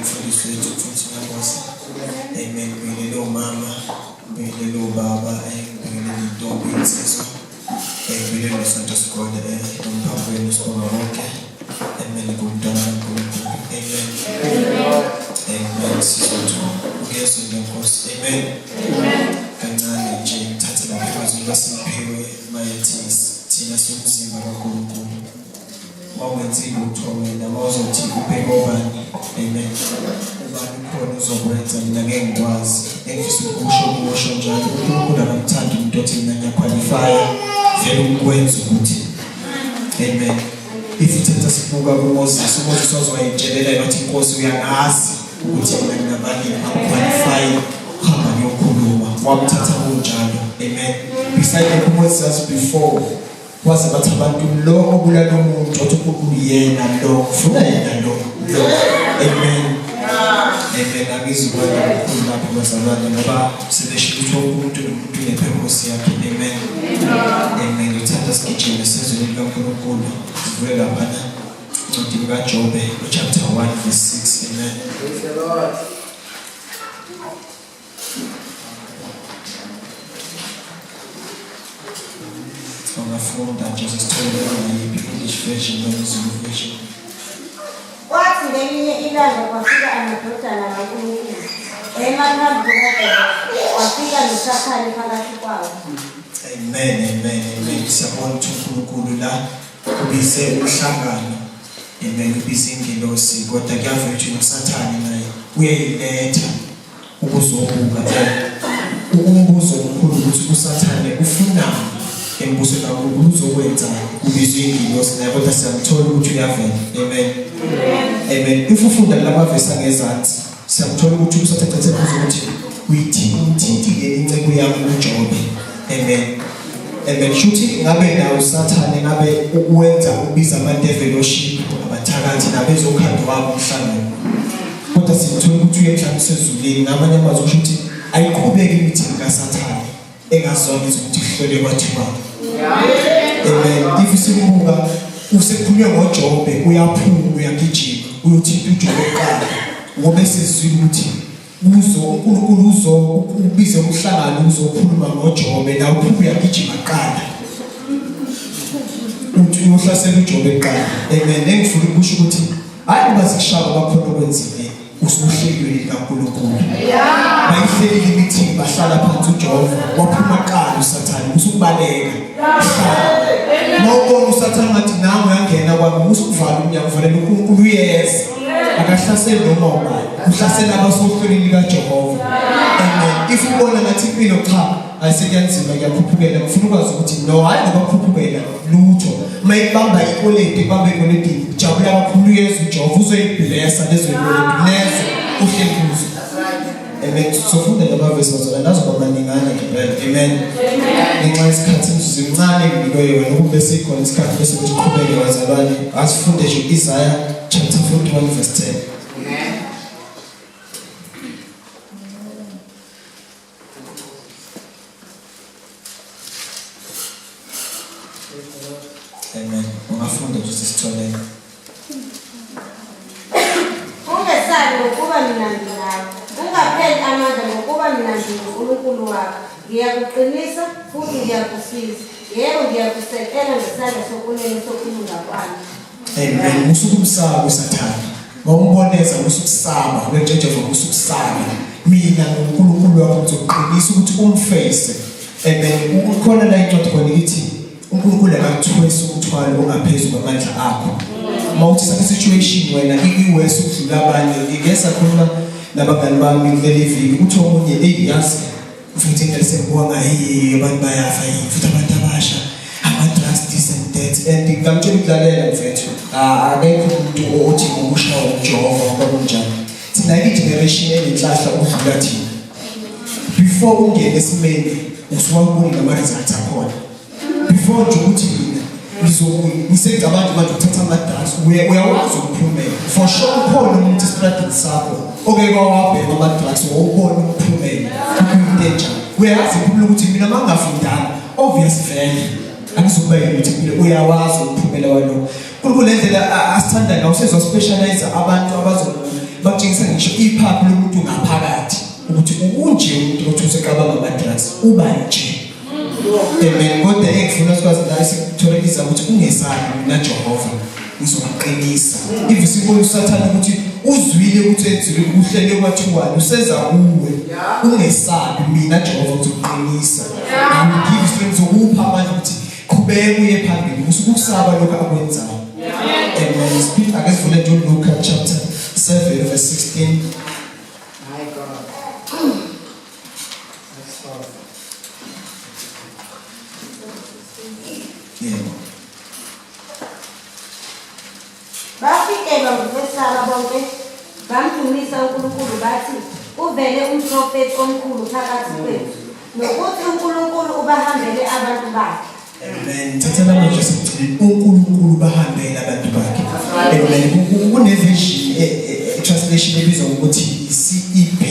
Umfundisi wethu mfundisi Nyakosi. Amen. Ngibingelele umama, ngibingelele ubaba, ngibingelele intombi insizwa. Ngibingelele nesonto sikole, nomphathi wenu sibonga konke. Amen. Kumntwana kaNkulunkulu. Amen. Amen. Sizothu ngezwi lenkosi. Amen. Kancane nje ngithathe lapha emazwini kaSiphiwe mayethi thina siwumzimba kaNkulunkulu. Mawenzi lutho wena mawuzothi ubheke obani. Amen. Ubani ukhona uzokwenza mina ngeke ngikwazi. Engifisa ukusho kusho njalo uNkulunkulu akamthandi umuntu othi mina ngiyaqualify vele ukwenza ukuthi. Amen. If uthatha sibuka kuMoses, uMoses waze wayitshelela wathi inkosi uyangazi ukuthi mina nginabalimi angiqualify hamba ngiyokhuluma. Wamthatha kunjalo. Amen. Beside lokho uMoses before waze bathi abantu lo obulala umuntu othi uNkulunkulu yena lo ufuna yena lo lo. Amen. Amen. Angizukwenza kakhulu lapho bazalwane ngoba sebeshilo ukuthi wonke umuntu nomuntu unepurpose yakhe. Amen. Amen. Uthanda sigijime sezweni likaNkulunkulu. Sivule laphana encwadini kaJobe chapter 1 verse 6. Amen. Praise the Lord. Ungafunda nje sithole noma yiphi English version noma Zulu version. Kwathi ngelinye ilanga kwafika amadodana kaNkulunkulu ema phambi kukaJehova, kwafika noSathane phakathi kwawo. Amen, amen, amen. Siyabona ukuthi uNkulunkulu la ubize umhlangano. Amen, ubize ingelosi kodwa kuyavela ukuthi noSathane naye uyayiletha ukuzobuka. Umbuzo omkhulu ukuthi uSathane ufunani embusweni kaNkulunkulu, uzokwenzani? Kubizwe ingelosi naye kodwa siyamthola ukuthi uyavela. Amen. Amen. If ufunda lamavesi angezansi siyamthola ukuthi uSathane ethe kuzo ukuthi uyithintile inceku yami uJobe. Amen. Amen. Shuthi ngabe nawo uSathane ngabe ukwenza ubiza ama-devilship abathakathi nabezokhanda wabo umhlangano. Kodwa sithola ukuthi uye mhlawumbe usezulwini ngamanye amazwi kusho ukuthi ayiqhubeki imithi kaSathane engazona ukuthi kuhlole kwathiwa. Amen. If sibuka usekhulunywe ngoJobe uyaphuma uyagijima uyothinta uJobe kuqala ngoba esizwile ukuthi uzo uNkulunkulu uzo ubize umhlangano uzokhuluma ngoJobe na uphuma uyagijima kuqala uthi uyohlasela uJobe kuqala. Amen. Engifuna ukusho ukuthi hayi ngoba sikushaya bakhona okwenzile usuhlelweni likaNkulunkulu. Bayihlelile imithi bahlala phansi uJehova waphuma qala uSathane usukubaleka. Mawubona uSathane ngathi nangu uyangena kwami usukuvala umnyango uvalela uNkulunkulu uyeza. Akahlaseli noma ubani. Uhlasela abasohlelweni likaJehova. Amen. If ubona ngathi impilo cha ayisekuyanzima kuyakhuphukela ngifuna ukwazi ukuthi no hayi ngoba kukhuphukela lutho. Mayibamba ikweleti ibamba ikweleti jabula kakhulu uyeza uJehova uzoyiblessa lezo ikweleti lezo uhleli kuzo. Amen. Sofunda lamavesi bazalwane nazoba maningana ngempela. Amen. Ngenxa yesikhathi imizuzu emincane nginikwe yona ukube sikhona isikhathi bese kuqhubeke bazalwane. Asifunde nje Isaiah chapter 41 verse 10. Amen. Amen. Ungafunda nje sisithole. Ungesabi ngokuba mina nginawe. Ungapheli amandla ngokuba mina nginguNkulunkulu wakho. Ngiyakuqinisa futhi ngiyakusiza. Yebo, ngiyakusekela ngesandla sokunene sokulunga kwami. Amen. Usukumsaba uSathane. Mawumboneza usukusaba, weJehova usukusaba. Mina nguNkulunkulu wakho ngizokuqinisa ukuthi umface. Amen. Ukhona la incwadi khona ithi uNkulunkulu akakuthwesi umthwalo ongaphezulu kwamandla akho. Mawuthi situation wena iworse ukudlula abanye. Ngike sakhuluma nabangani bami kuleli viki uthi omunye hey yazi futhi into esengibuka ngayo abantu bayafa yini futhi abantu abasha ama-drugs this and that and ngamtshela ukulalela mfethu akekho umuntu othi ngokushawa umjovo ngoba kunjani thina i-generation enenhlahla ukudlula thina before ungene esimeni usuwabona nama-results akhona before nje ukuthi mina ngizokuya ngisecabanga manje ukuthatha ama-drugs uyawazi umphumela for sure ukhona umuntu esitradini sakho okeke wawabhema ama-drugs wawubona umphumela kuyinto enjani uyayazi umphumela ukuthi mina uma ngingafundanga obvious vele angizokuba yini ukuthi impilo uyawazi umphumela walokho. uNkulunkulu lendlela asithanda ngayo usezwa specialize abantu abazo bakutshengisa ngisho uba nje. Amen. Kodwa engifuna sikwazi la sikuthole iza ukuthi ungesabi mina Jehova ngizokuqinisa. If sibona uSathane ukuthi uzwile ukuthi enzile kuhlele kwathiwani useza kuwe. Ungesabi mina Jehova ngizokuqinisa. I will give you strength, ngizokupha amandla ukuthi qhubeka uye phambili. Usukusaba lokho akwenzayo. Amen. Speak ake sivule nje uLuka chapter 7 verse 16. My God. That's powerful. Yebo. Bafikelwa ngukwesaba bonke, bamdumisa uNkulunkulu bathi, uvele umprofethi omkhulu phakathi kwethu, nokuthi uNkulunkulu ubahambele abantu bakhe. Amen. Thatha lamanje sekugcineni uNkulunkulu bahambele abantu bakhe. Amen. Kune version translation ebizwa ngokuthi i-CEB.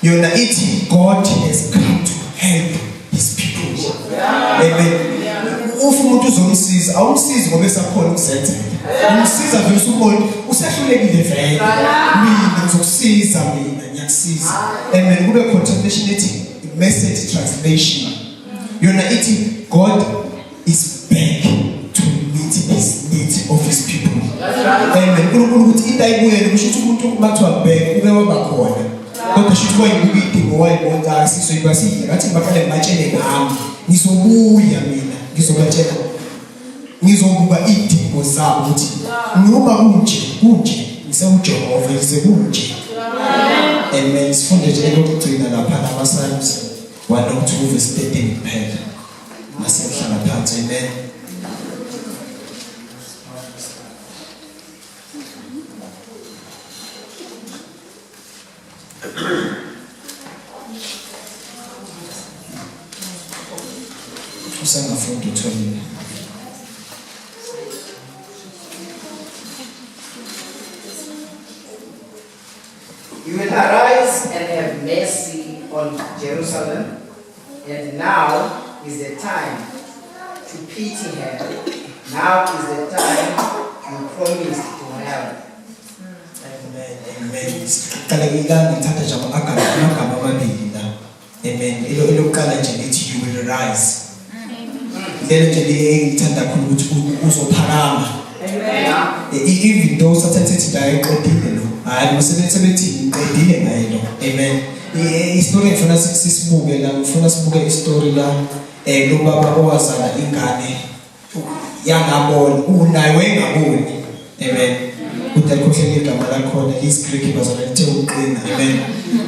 Yona ithi God has come to help his people. Amen. Ufa umuntu uzomsiza, awumsizi ngoba esakhona ukusenzela. Umsiza vele usubona usehlulekile vele. Mina ngizokusiza, mina ngiyakusiza. Amen. Kube khona translation ethi Message translation. Yona ithi God is back to meet his needs of his people. Amen. uNkulunkulu ukuthi into ayibuyele kusho ukuthi umuntu makuthiwa back uke waba khona. Kodwa shuthi wayibuka idingo wayibona sizoyiba siye ngathi ngibaqale ngibatshele ngami. Ngizobuya mina ngizobatshela. Ngizobuka idingo zabo ukuthi noma kunje kunje ngisewuJehova ngize kunje. Amen. Sifunde nje lokugcina lapha nama Psalms 102 verse 13 kuphela. Mase ngihlala phansi. Amen. Usengafundi utholile. You will arise and have mercy on Jerusalem, and now is the time to pity her. Now is the time you promised to help. Amen. Amen. Qala ngilanda ngithatha nje amagama amabili la. Amen. Ilo elokuqala nje lithi you will rise. Lelo nje engithanda kakhulu ukuthi uzophakama. Amen. Even though sathathe ethi la eqedile lo. Hayi umsebenzi sebethi ngiqedile ngaye lo. Amen. I-story ngifuna sisibuke la, ngifuna sibuke i-story la lo baba owazala ingane yangabona unaye wengaboni. Amen. Uthi alikhohlele igama lakhona lisiGreek bazalwane lithe uqina. Amen.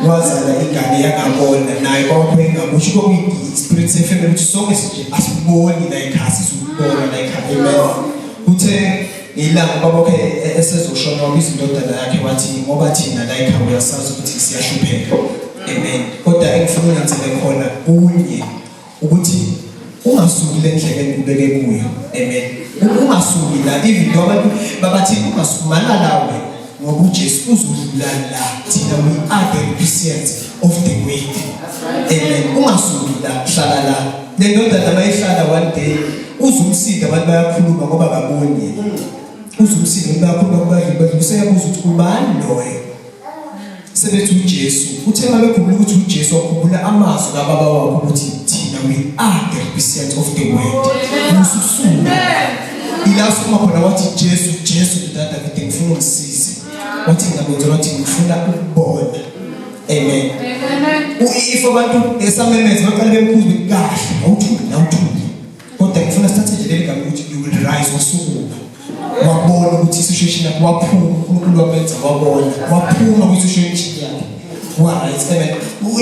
Wazala ingane yangabona naye kwakho engabusho kwakuyi-spirit sefamily ukuthi sonke nje asiboni la ekhaya sizukubona la ekhaya. Amen. Uthe ilanga baba wakhe esezoshona wabiza indodana yakhe wathi ngoba thina la ekhaya uyasazi ukuthi siyahlupheka. Amen. Kodwa engifuna ungenzele khona kunye ukuthi ungasuki le ndlela engikubeke kuyo. Amen. Ungasuki la even though abantu babathi ungasuki malala wena ngoba uJesu uzodlula la thina we are the recipients of the word. Amen. Ungasuki la, hlala la. Le ndodana mayihlala one day uzumsinda abantu bayakhuluma ngoba baboni. Uzumsinda abantu bayakhuluma ngoba badlula useyabuza ukuthi ubani loyo. Sebethi uJesu uthe mabekhumbula ukuthi uJesu wakhumbula amazwi kababa wakhe ukuthi thina we are the recipients of the word. Ususuka ila sukuma khona wathi Jesu Jesu ndodana Davide ngifuna ungisize. Wathi ngakwenza wathi ngifuna ukubona. Amen. If abantu esamemeza baqale bemkhuze kahle awuthuli awuthuli. Kodwa ngifuna sithathe nje leli gama ukuthi you will rise wasukuma. Wabona ukuthi i-situation yakhe waphuma uNkulunkulu wamenza wabona waphuma kwi-situation yakhe. Wa right. Amen.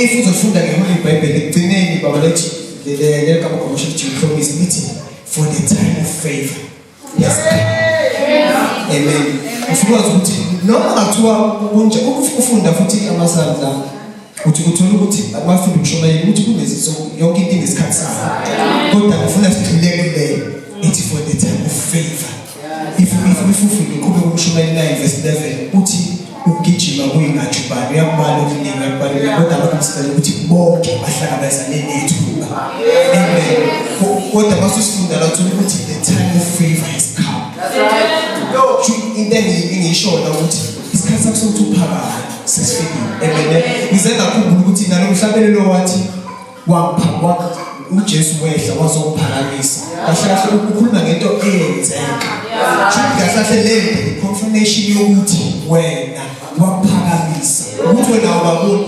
If uzofunda ngeholy iBhayibheli ekugcineni baba lethi le gama commercial to promise lithi for the time of favor. Yes. Amen. Ufuna ukuthi noma ngathiwa kunje ufunda futhi amasalms la uthi uthola ukuthi abafunda ukushumayela ukuthi kunezinto yonke into inesikhathi sayo. Kodwa ngifuna sigxile kuleyo ithi for the time of favor. If ufunda uqhubeka ukushumayela 9 verse 11 uthi ugijima kuyingajubane uyakubala okuningi uyakubala kodwa lokho sicela ukuthi bonke bahlangabezane nethuba. Amen. Kodwa masifunda la uthola ukuthi the time of favor has come. Into engiyisho la ukuthi isikhathi sakho sokuthi uphakame sesifikile. Amen. Ngize ngakhumbula ukuthi nalo mhlabelelo wathi Wangipha uJesu wehla wazongiphakamisa. Kahle kahle ukhuluma ngento eyenzeka. Shuthi kahle kahle le nto i-confirmation yokuthi wena waphakamisa. Ukuthi wena awubaboni.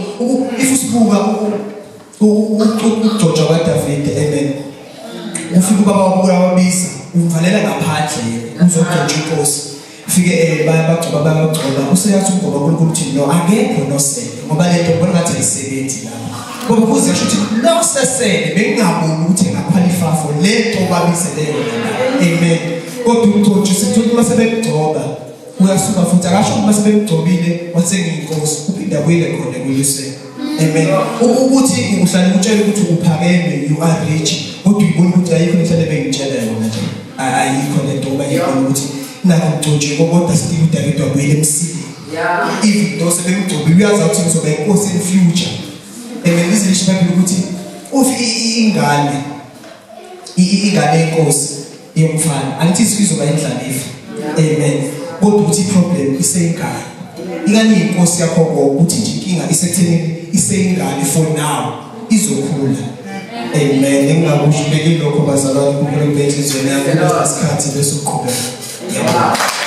If usibuka ukugcotshwa kwaDavide, amen. Ufika ubaba wabuya wabiza, umvalela ngaphandle uzogcotshwa inkosi. Fike bayabagcoba bayabagcoba useyathi umgoba uNkulunkulu uthi no akekho nosele ngoba lento ngibona ngathi ayisebenzi lapha. Ngoba kuze kusho ukuthi lo sesele bengingaboni ukuthi engaqualify for lento obabizele yona. Amen. Kodwa umgcotshi sithola uma sebemgcoba uyasuka futhi akasho uma sebemgcobile wathi ngiyinkosi uphinda abuyele khona kuyise. Amen. Ukuthi uhlale utshela ukuthi uphakeme you are rich kodwa uyibona ukuthi ayikho lento ebengitshela yona nje. Ayikho lento ngoba ngiyibona ukuthi nakho ngigcotshiwe kodwa still uDavid wabuyela emsileni. Even though sebemgcobile uyazi ukuthi ngizoba inkosi in future. Amen. Lize lisho iBhayibheli ukuthi ufi ingane ingane yenkosi yomfana angithi izoba indlalifa. Amen. Kodwa ukuthi iproblem iseyingane. Ingane inkosi yakho ukuthi nje inkinga isekutheni iseyingane for now izokhula. Amen. Engingakusho bekilokho bazalwane kukhulu benhlizweni yami isikhathi bese uqhubeka. Yebo.